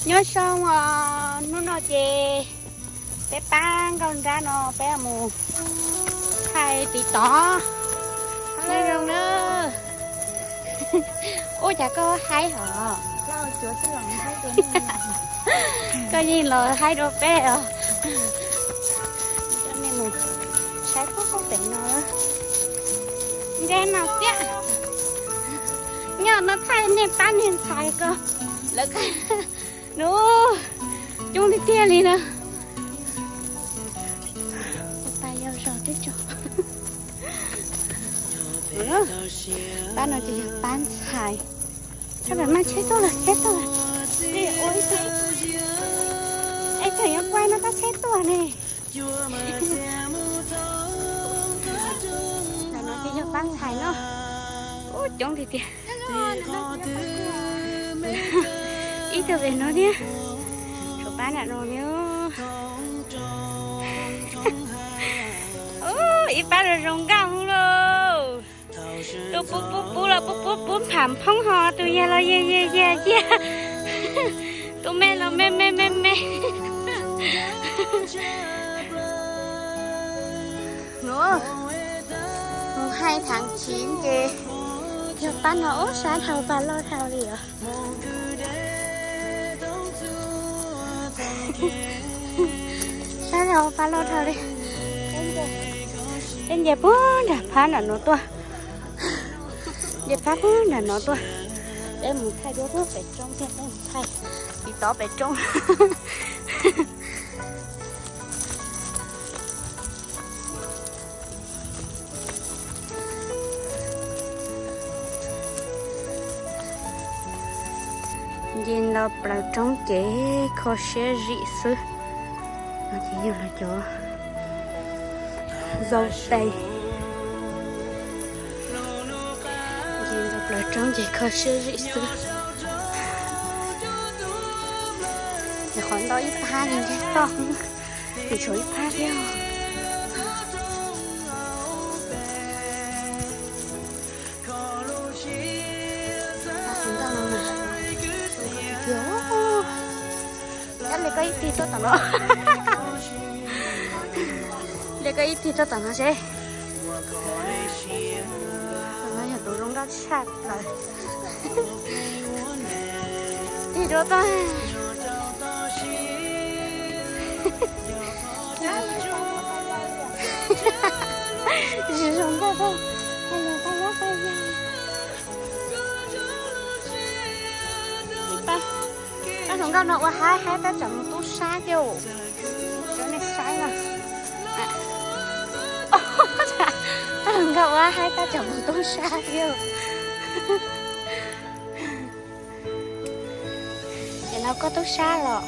Nyob zoo os, hnub no ces peb pab nkauj nrab no peb mus thaij tiv tov. Nyob zoo na. Ua cas koj haib hos? Koj yeej los haib dua peb os. Coj nej mus saib pub pub pem no. Nce mas tiag. Nyob no thaij niag pab niag ntxhais ko lawv. Nub, coob tiag tiag li na. Ua pas yau zog twb tsaus. Pab no ces yog pab ntxhais. Sab pem mas tsheb tuaj lawm, tsheb tuaj lawm. Es tseem yuav quaj no tab tsheb tuaj ne. Ntawm no ces yog pab ntxhais no. Ub, coob tiag tiag. Ib tug pem no thiab. Tshuav pab nram no thiab. Ub, ib pab zoo zoo nkauj lauj. Tuaj pub pub pub los pub pub pub pham phoob ho, tus yag los yag yag yag yag, tus me los me me me me. Mus hais thav tsiv ces yog pab no ub sab dhau pas loj dhau li os. Sab dhau pas loj dhau li. Peb nce puag nram phab nram no tuaj. Nce phab puag nram no tuaj. Peb mus thaij duab puag pem roob thiab, peb mus thaij tiv tov pem roob. Nce nto plaws roob ces kho siab zim xwb. No ces yog lawv cov zau tes. Nce nto plaws roob ces kho siab zim xwb. Ces qhov ntau ib phab li ncig toj, ces tshuav ib phab thiab. Tus nkauj no mas, cia li koj ib tig tuaj tom no. Li koj ib tig tuaj tom no seb. Tom no yog tus zoo nkauj tshaj plaws. Tig dua tuaj. Zoo nkauj tuaj. Pab, pab hluas nkauj no ua haib haib tab tseem mus tub sab thiab. Cov nej saib na. Pab hluas nkauj ua haib tab tseem mus tub sab thiab. Ces no koj tub sab los.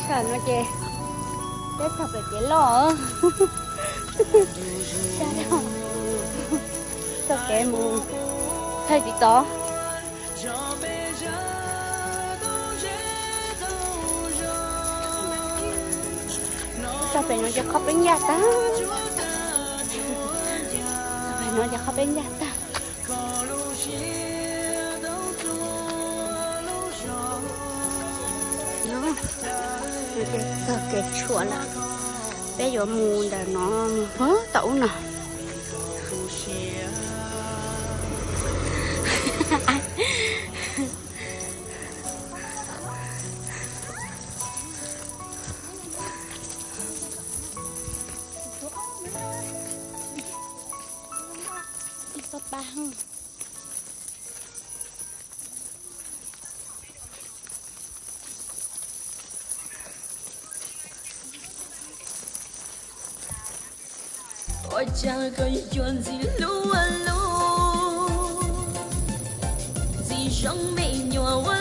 Sab no ces peb txog pem kev loj. Txog kev mus thaij tiv tov. Txog pem no ces qhov peb ncaj tag. Txog pem no ces qhov peb ncaj tag. Ces txog kev tshuam lawm. Peb yuav mus ntawm no mus puag tom ub no. Ib toj pab. Ua cas koj yuav cuag ntxim hlub ua luaj, ntxim zoo me nyuam ua